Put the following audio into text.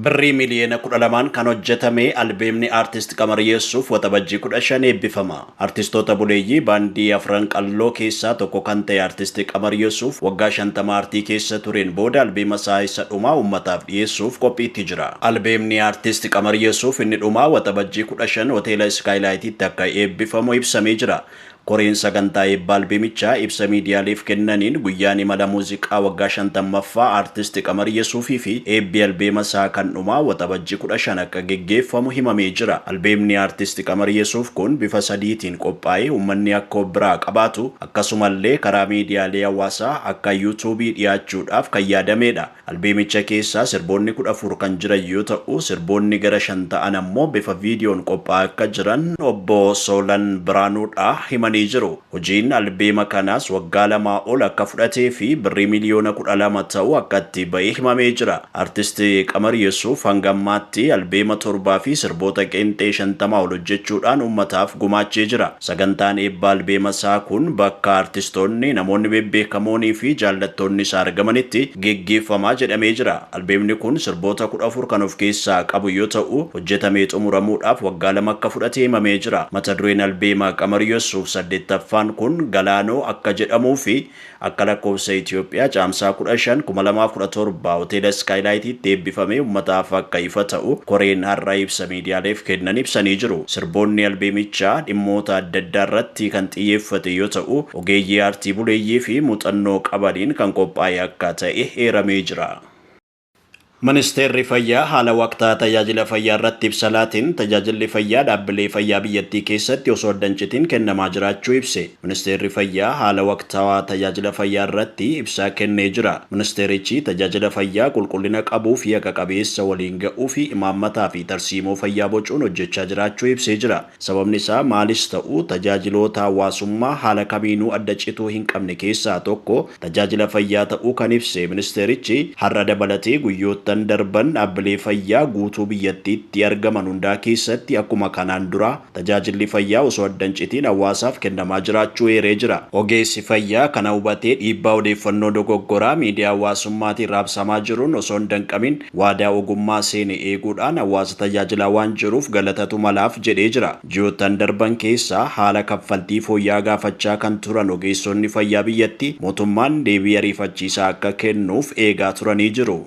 Birrii miiliyoona 12n kan hojjetame albeemni Aartist Qamar Yesuuf Waxabajjii 15 eebbifama. Artistoota buleeyyii baandii Afran Qalloo keessaa tokko kan ta'e Artist Qamar Yesuuf waggaa 50 aartii keessa tureen booda albeema isaa isa dhumaa uummataaf dhiyeessuuf qophiitti jira. Albeemni Artist Qamar Yesuuf inni dhumaa Waxabajjii 15 hoteela Iskaayilaayitiitti akka eebbifamu ibsamee jira. Koreen sagantaa eebba albeemichaa ibsa miidiyaaleef kennaniin guyyaan imala muuziqaa waggaa 50ffaa Artist Qamar Yesuufii fi eebbi albeema isaa kan dhumaa Waxabajjii 15 akka geggeeffamu himamee jira. Albeemni Artist Qamar Yesuuf kun bifa sadiitiin qophaa'ee uummanni akka of biraa qabaatu, akkasumallee karaa miidiyaalee hawaasaa akka yuutuubii dhiyaachuudhaaf kan yaadamedha. Albeemicha keessaa sirboonni 14 kan jiran yoo ta'u, sirboonni gara 5 ta'an ammoo bifa viidiyoon qophaa'aa akka jiran obbo Soolan Biraanuudha himanii jiru. Hojiin albeema kanaas waggaa 2 ol akka fudhatee fi birrii miliyoona 12 ta'u akka itti ba'ee himamee jira. Artist Qamar Yesuuf hanga ammaatti albeema 7 fi sirboota qeenxee 50 ol hojjechuudhaan uummataaf gumaachee jira. Sagantaan eebba albeema isaa kun bakka artistoonni, namoonni bebbeekamoonii fi jaallattoonni isaa argamanitti geggeeffamaa jedhamee jira. Albeemni kun sirboota 14 kan of keessaa qabu yoo ta'u, hojjetamee xumuramuudhaaf waggaa 2 akka fudhate himamee jira. Mata dureen albeema Qamar Yesuuf 8ffaan kun Galaanoo akka jedhamuu fi akka lakkoofsa Itoophiyaa Caamsaa 15, 2017 hoteela Iskaayilaayitiitti eebbifamee uummataaf akka ifa ta'u koreen har'a ibsa miidiyaaleef kennan ibsanii jiru. Sirboonni albeemichaa dhimmoota adda addaa irratti kan xiyyeeffate yoo ta'u, ogeeyyii aartii buleeyyii fi muuxannoo qabaniin kan qophaa'e akka ta'e eeramee jira. Ministeerri Fayyaa haala waqtaa tajaajila fayyaa irratti ibsa laateen tajaajilli fayyaa dhaabbilee fayyaa biyyattii keessatti osoo adda hin citin kennamaa jiraachuu ibse. Ministeerri Fayyaa haala waqtaawaa tajaajila fayyaa irratti ibsaa kennee jira. Ministeerichi tajaajila fayyaa qulqullina qabuu fi haqa qabeessa waliin ga'uu fi imaammataa fi tarsiimoo fayyaa bocuun hojjechaa jiraachuu ibsee jira. Sababni isaa maalis ta'u tajaajiloota hawaasummaa haala kamiinuu adda cituu hin qabne keessaa tokko tajaajila fayyaa ta'uu kan ibse ministeerichi, har'a dabalatee guyyoottan darban dhaabbilee fayyaa guutuu biyyattiitti argaman hundaa keessatti akkuma kanaan duraa tajaajilli fayyaa osoo adda hin citiin hawaasaaf kennamaa jiraachuu eeree jira. Ogeessi fayyaa kana hubatee dhiibbaa odeeffannoo dogoggoraa miidiyaa hawaasummaatiin raabsamaa jiruun osoo hin danqamin waadaa ogummaa seene eeguudhaan hawaasa tajaajilaa waan jiruuf galatatu malaaf jedhee jira. Ji'oottan darban keessa haala kaffaltii fooyya'aa gaafachaa kan turan ogeessonni fayyaa biyyattii mootummaan deebii ariifachiisaa akka kennuuf eegaa turanii jiru.